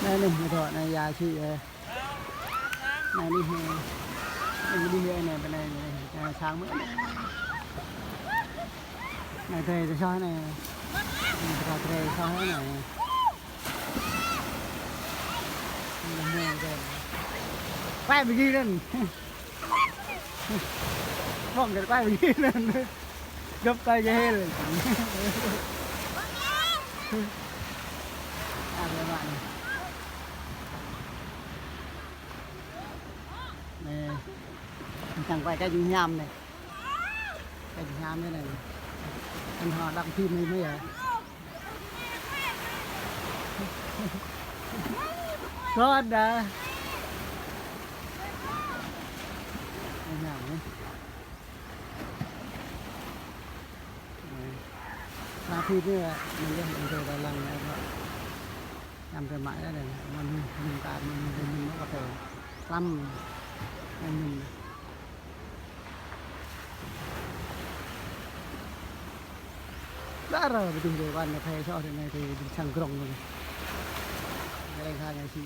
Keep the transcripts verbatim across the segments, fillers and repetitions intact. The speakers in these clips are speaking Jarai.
Anai anai, mơ̆ dŏ anai ia či, ơ. Anai anai, ơ. Anai anai, ơ, anai, anai, anai, anai, sang mơ̆ anai. Anai, drơi soh anai. Anai, drơi soh anai. Anai, anai, anai. Quay video lên. Không, cái quay video lên. Gấp tay cái hên lên. À, các bạn. Này, chẳng quay cái gì nhầm này. Cái gì nhầm thế này. Anh họ đăng phim này mới vậy. Có anh đã. Anh nhầm nhé. Ra phim nữa, mình đi, mình đi Đà Lạt này, anh họ. Nhắm cái máy đó này, mình, mình ta, mình, mình, mình có thể lắm. Mình, mình Dah ră bơdih dêh, wan anai phe soh dêh anai dêh, dêh sang grong dêh. Dêh sang anai sĭ.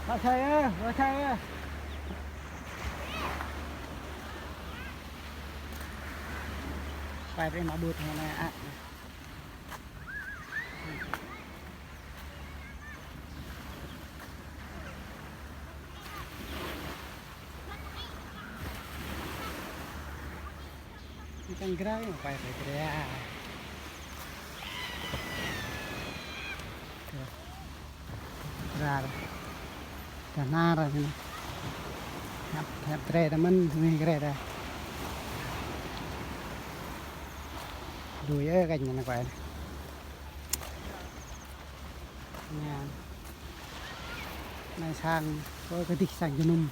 Ba thai ơ, ba thai ơ. Pai pê mă bưp hă anai ah. Tang grau, pai, pai grau. Grau. Grau nara anai. Hăp, hăp grau ta mơ̆n, anai grau ta. Đuaĭ ơ, kăñ anai kuai. Anai. Anai sang, kơ kơdih sang jơnum.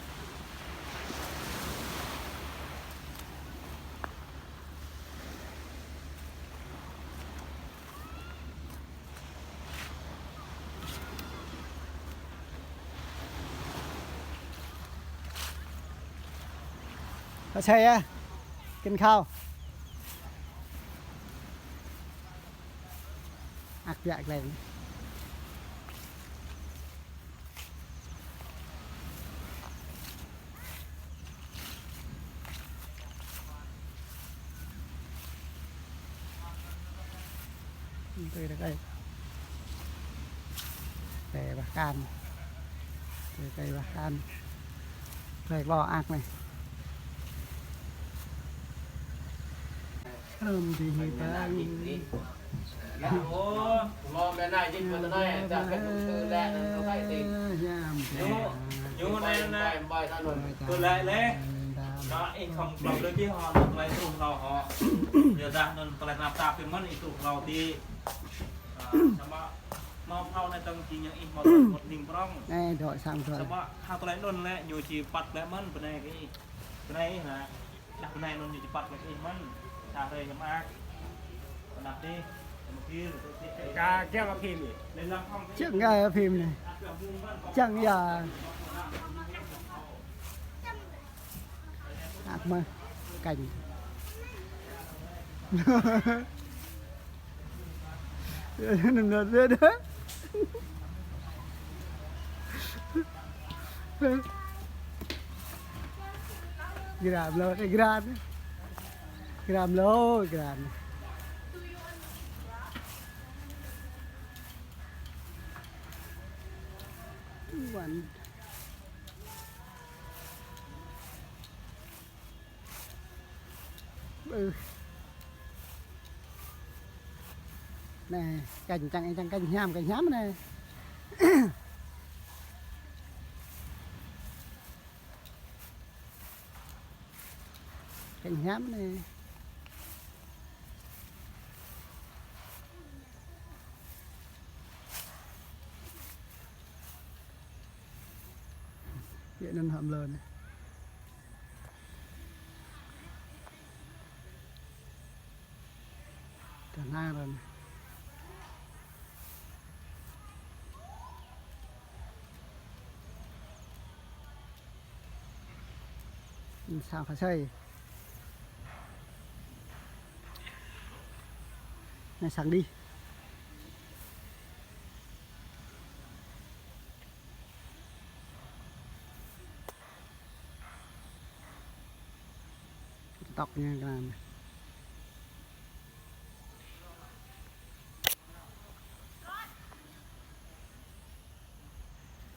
Có xe á, kinh khâu. Ăt biă glaĭ. Tui rơkơi. Rơkơi bah kan. Tui rơkơi bah kan. Rơkơi ƀlŏr ăt anai. Hrŏm dih hĭ păng. Ñu, ñu anai anai. Tơlơi lĕ. Nă, ih khŏm ƀlŏr đơi kih hŏ, nă, tơlơi truh hlâo hŏ. Yua dah anŭn tơlơi tơnap tap kơ mơ̆n ih truh hlâo ti. Ă, samơ̆ hmâo phrâo anai tơ̆ng či ñu ih hmâo tơlơi mŭt ning prŏng. Anai, dŏ sang dŏ. Samơ̆ hă tơlơi anŭn lĕ ñu či păt lĕ mơ̆n bơnai kơ ih. Bơnai ih nă. Dah bơnai anŭn ñu či păt lĕ kơ ih mơ̆n. Tha hrơi ñu mă ak. Pơnăp dih. Ka kiăng phim. Čang ka phim anai. Čang ia. Ăt mơ̆ kăñ. Nơm nơm nơm. Gram lô, gram. Gram lô, gram. Tuan. Ƀư. Anai, kăñ čang, čang kăñ hiam, kăñ hiam anai. Keng hiam anai. Yơh anŭn hŏ mlâo anai. Tơnang rơ̆n. Sang phá sơi. Anai sang đih. Tŏk ñu kơnang.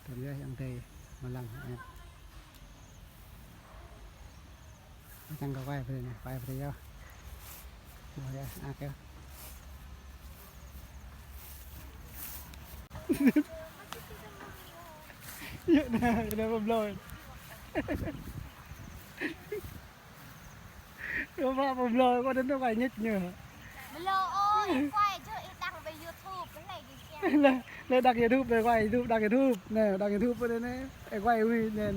Tơl yơh yang tê mơlăng. Čang kơ quay pơ anai, quay pơ anai yơh. Ƀuh yơh, ak yơh. Yơh anai, kơnơ̆ng pơblơi. Kơ mă pơblơi, kơ anŭn tui quay ñĕt ñu. Mlâo ơi, quay čơ ih đăng pơ YouTube, lĕ kơ kiăng. Lĕ, lĕ đăng YouTube, lĕ quay YouTube, đăng YouTube. Anai, đăng YouTube pơ anai anai. Ih quay ui anŭn.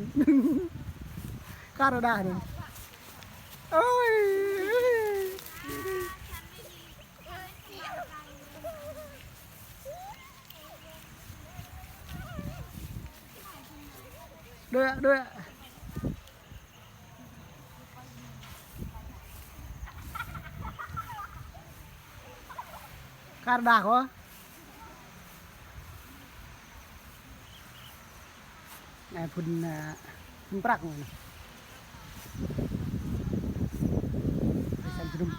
Kar đah anŭn. Ôi. Đuaĭ, đuaĭ. Kar đah kơ. Anai phun, ơ, phun prăk anai. Sang jơnum.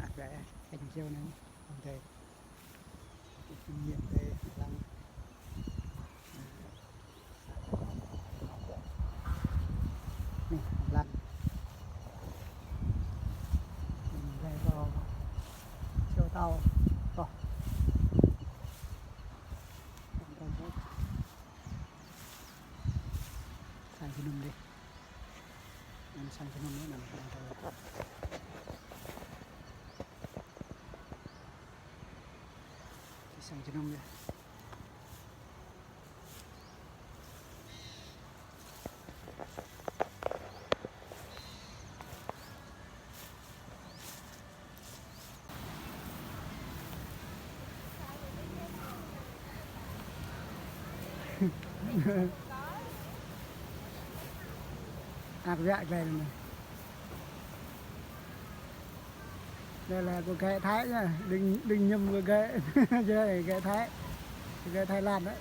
Ak ƀĕ, keng hiam anai, ƀing tê. Kinh nghiệm tê, lăng. Anai, lăng. Anai, tơ, siu tao, tơ. Sang jơnum dih. Anŭn sang jơnum anai, anŭn. Sang jơnum dih. Ak ƀĕ glai anai. Đây là của ghe Thái nha, đừng, đừng nhầm của ghe, ghe, ghe Thái, ghe Thái Lan đấy.